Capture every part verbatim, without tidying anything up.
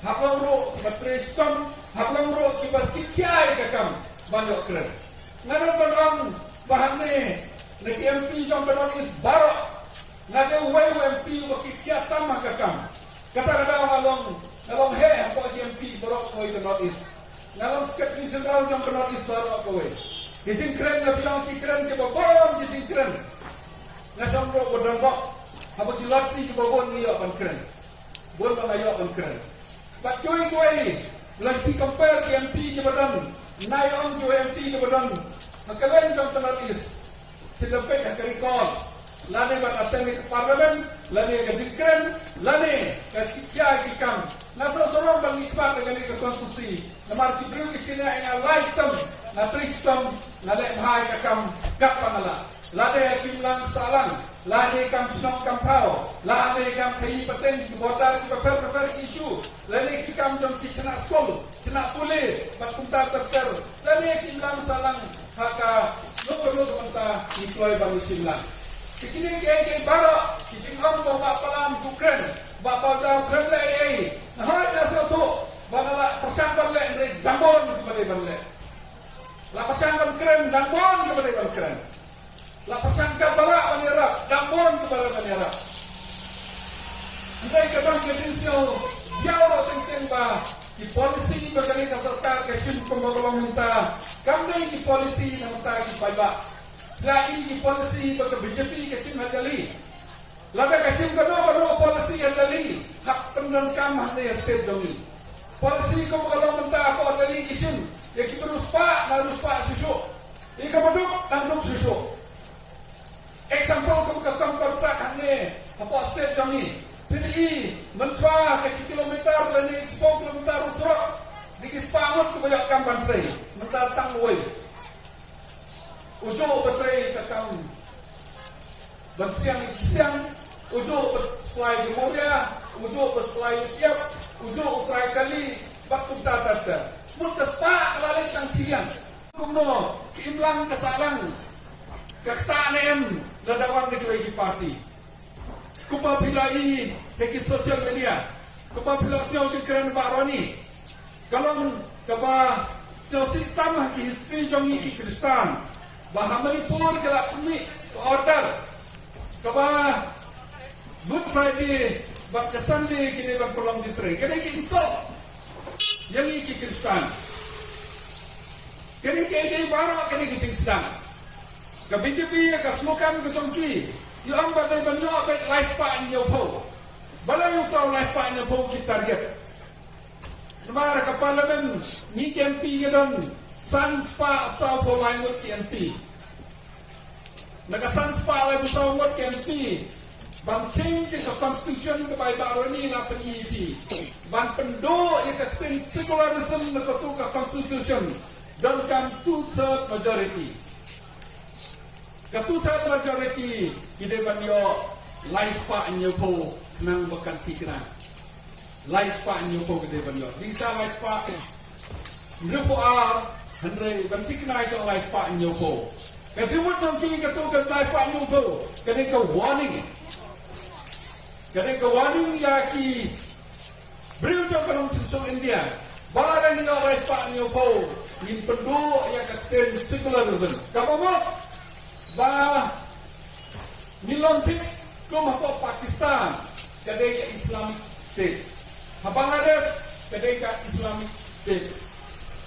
Hap long ruh ki ba trei shitom, hap long ruh ki ba kit khia ïa ka kam ban ïoh kren. Nga don ban ong ba hangne na ki M P jong ka North East baroh, nga dei uwei u M P uba kit khia tam ha ka kam. Kata ka daw nga long, nga long heh hapoh ki M P baroh kawei ka North East. Nga long Secretary General jong ka North East baroh kawei. Ki jingkren nga biang ki kren kiba bun ki jingkren. Nga shong ruh ba don bok haba ki lottery kiba bun ngi ïoh ban kren. Bun ba nga ïoh ban kren. Bad kiwei kiwei, lada phi compare ki M P kiba don, nai ong kiwei M P kiba don ha ka liang jong ka North East, phin da peit ha ka records, lane ban attend ïa ka parliament, lane ka jingkren, lane ka jingkhia ki kam. Nga sngewsarong ban mihpat ha kane ka constituency. Namar ki briew ki shaniah ïa nga lai term, nga trei shitom, nga leh bha ïa ka kam katba nga lah. Lada kim lang sahlang, lada kam shnong kam thaw, lada kam khaïi pateng ki border kiba pher bapher ki issue, lada ki kam jong ki khynnah skul, khynnah pule, bad kumta ter ter, lada kim lang sahlang ha kano kano ka bynta, ngi kloi ban ïashim lang. Te kine kiei kiei baroh ki jingong ba u Bah Palam u kren, Bah Palam u kren leh ei ei, nga hoi nga sngewthuh ba nga la pyrshang ban leh, hynrei dang bun kiba dei ban leh. La pyrshang ban kren, dang bun kiba dei ban kren. La pyrshang katba lah ban ïarap, dang bun kiba dei ban ïarap. Hynrei ka don ka jingsngew ïaw ruh teng teng ba ki policy ba kane ka sorkar ka shim kumba ka long mynta, kam dei ki policy na bynta ki paidbah. La i ki policy ba ka B J P ka shim ha Delhi. Lada ka shim kano kano policy ha Delhi, hap pyndonkam hangne ha state jong ngi. Policy kum ka long mynta hapoh Delhi ki shim ïa ki briew spah, na briew spah shuh shuh. Ïa ka baduk nang duk shuh shuh. Example kum ka kam kontrak hangne hapoh state jong ngi. Phi i mynshuwa ka shi kilometer lane shiphew kilometer u surok, dei ki spah ngut kiba ïoh kam ban trei. Mynta tang uwei. U juh ba trei ka kam ban siang ïa ki siang, u juh ba slai ki muria, u juh ba slai u shyiap, u juh u trai kali, bad kumta ter ter. Mut ka spah ka la leit tang shiliang. Kumno ka imlang ka sahlang, ka ktah ne em lada wan na kiwei ki party. Kumba phi la i ha ki social media, kumba phi la sngew jingkren Bah Ronnie, ka long kaba sngewsih tam ha ki history jong ngi ki Khristan, ba ha Manipur ki la khmih ka order kaba Good Friday bad ka Sunday ki dei ban pynlong jingtrei. Ka dei ka insult ïa ngi ki Khristan. Kane kaei kaei baroh kane ka jingsdang. Ka B J P ïa ka slogan ka jong ki, ki ong ba dei ban ïoh beit lai spah hynñiewphew. Balei uto lai spah hynñiewphew ki target? Namar ha ka parliament ngi ki M P ngi don san spah sawphew lai ngut ki M P. Na ka san spah laiphew saw ngut ki M P, ban change ïa ka constitution kaba i Bah Ronnie la pyni ïa phi, ban pynduh ïa ka ktien secularism na katu ka constitution, donkam two third majority. Ka two third majority ki dei ban ïoh lai spah hynñiewphew khnang ba kan thikna. Lai spah hynñiewphew ka dei ban ïoh. Jingshah lai spah hynriewphew ar, hynrei ban thikna ïa ka lai spah hynñiewphew. Ka jingmut jong ki katu ka lai spah hynñiewphew ka dei ka warning. Ka dei ka warning ïa ki briew jong ka nongshong India, ba dang ïoh lai spah hynñiewphew, ngin pynduh ïa ka ktien secularism. Kaba mut ba ngin long thik kum hapoh Pakistan, ka dei ka Islamic State. Ha Bangladesh, ka dei ka Islamic State.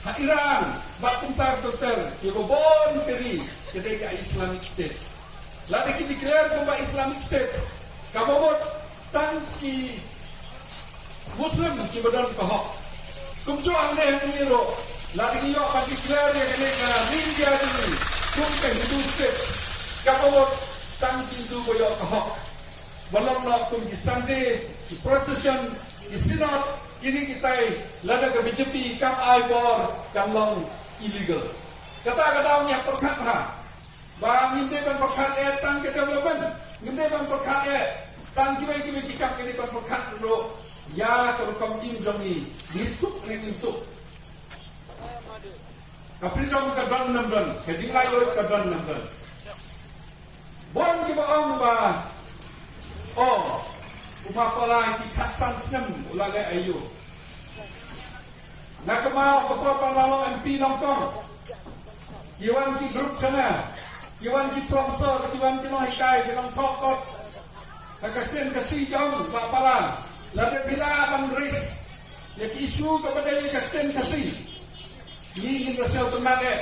Ha Iran bad kumta ter ter, kiba bun ki ri, ka dei ka Islamic State. Lada ki declare kumba Islamic State, kaba mut tang ki Muslim kiba don ka hok. Kumjuh hangne hangne ruh, lada ki ïoh ban declare ïa kane ka India jong ngi kum ka Hindu state, kaba mut tang ki Hindu ba ïoh ka hok ban long noh kum ki Sunday, ki procession, ki synod, kine kitai, lada ka B J P kam ai bor, kan long illegal. Kata ka daw ngi hap pyrkhat ha ba ngim dei ban pyrkhat eh tang ka development, ngim dei ban pyrkhat eh tang kiwei kiwei ki kam, ngi dei ban pyrkhat ruh ïa ka rukom im jong ngi, ngi suk ne ngim suk. Ka freedom ka don ne ym don, ka jinglaitluid ka don ne ym don. Bun kiba ong ba, oh, u Mapala ki khatsan snem u la leh aïu. Na kynmaw ka por ba nga long M P nyngkong, ki wan ki group sha nga, ki wan ki professor, ki wan ki nonghikai, ki nongthoh kot ha ka ktien Khasi, ki ong, Bah Palan, lada phi lah ban raise ïa ki issue kaba dei ïa ka ktien Khasi, ngi ngin ïa sngewtynnat eh.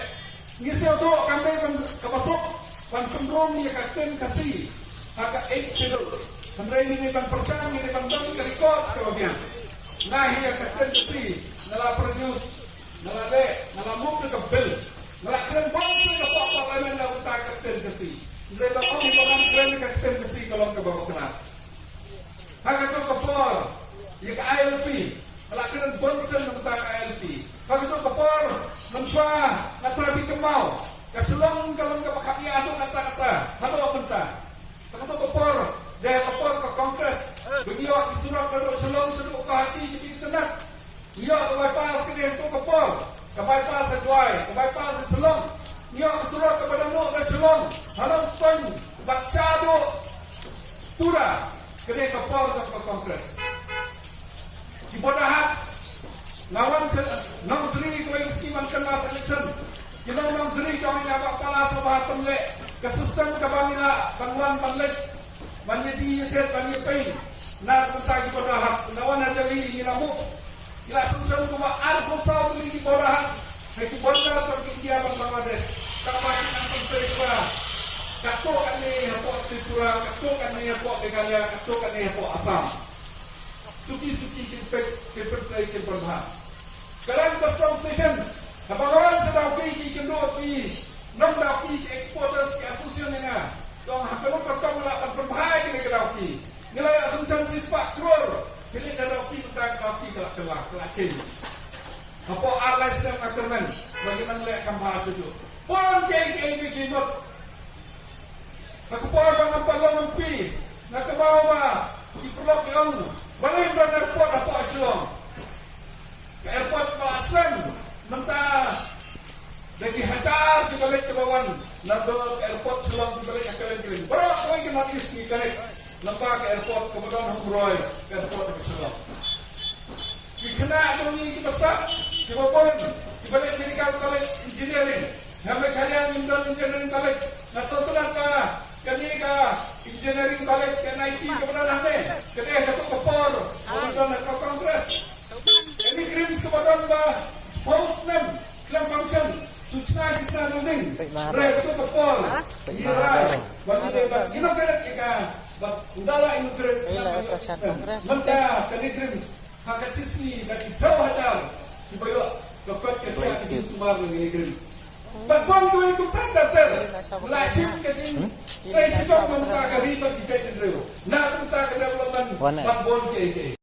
Ngi sngewthuh kam dei ban, kaba suk ban pynrung ïa ka ktien Khasi ha ka Eighth Schedule. Hynrei ngi dei ban pyrshang, ngi dei ban don ka record kaba biang. Nga hi ïa ka ktien Khasi nga la produce, nga la leh, nga la move da ka bill, nga la kren bun sien hapoh Parliament na ka bynta ka ktien Khasi. Hynrei ba ong ba ngan kren ka ktien Khasi ka long kaba bakla. Ha kato ka por, ïa ka I L P, nga la kren bun sien na ka bynta ka I L P. Ha kato ka por, mynta nga try ban kynmaw, ka Shillong ka long kaba khapngiah haduh katta katta, haduh mynta. Ha kato ka por, dei ha ka por ka Congress, ba ngi ïoh ki surok naduh Shillong shaduh Guwahati, ki internet. Ngi ïoh ka bypass, ka dei ha kato ka por, ka bypass ha Jowai, ka bypass ha Shillong. Ngi ïoh ka surok kaba dang duh na Shillong ha Nongstoiñ bad shaduh Tura, ka dei ha ka por jong ka Congress. Ki border huts, nga wan sha Nongjri kawei ka sngi ban kynmaw election. Ki nong Nongjri ki ong ïa nga, Bah Palan, sngewbha pynleh ka system kaba ngi lah ban wan ban leit, ban ïa die ïa thied, ban ïa peit na ka bynta ki border huts. Nga wan ha Delhi, ngi la move, ngi la sngewsih kumba arphew saw tylli ki border huts ha ki border jong ka India bad Bangladesh. Kaba ki nang pyntrei ba katto katne hapoh Tripura, katto katne hapoh Meghalaya, katto katne hapoh Assam. Suki suki kin peit, kin pyntrei, kin pynbha. Ka dang ka Song Sessions, haba nga wan sha Dawki, ki kynduh ki nong-Dawki, ki exporters, ki association ïa nga. Tang ha kano ka rukom lah ban pynbha ïa kine ki Dawki. Ngi la ïoh sngewsih shispah klur. Phi leit ha Dawki mynta, ka Dawki ka la kylla, ka la change. Hapoh ar lai snem nga kyrmen ba ngi nang leh kham bha shuh shuh. Bun kiei kiei ki mut. Ha ka por ba ngam pat long M P, nga kynmaw ba ki paralok ki ong, balei ym don airport hapoh Shillong. Ka airport ba slem, mynta da ki hajar kiba leit kiba wan na ka airport Shillong, kiba leit ha kylleng kylleng. Baroh kawei ka North East ngi connect lyngba ka airport kaba don ha Umroi, ka airport ha Shillong. Ki khynnah jong ngi kiba sah, kiba bun, kiba leit medical college, engineering. Ha Meghalaya ngim don engineering college. Nga sngewtynnat ba kane ka engineering college, ka N I T kaba don hangne, ka dei ha kato ka por ba don ha ka Congress. Kane KRIMS kaba don ba hynriew snem khlem function, shu shna shisha building. Hynrei ha kato ka por ngi rai ba ngi dei ban inaugurate ïa ka, ba u dei la inaugurate. Mynta kane KRIMS, ha ka shi sngi da ki phew hajar kiba ïoh ka koit ka khiah, ka jingsumar na kane KRIMS. Bad bun kiwei kumta ter ter. La shim ka jingtrei shitom na ka bynta ka ri bad ki jaitbynriew, na ka bynta ka development bad bun kiei kiei.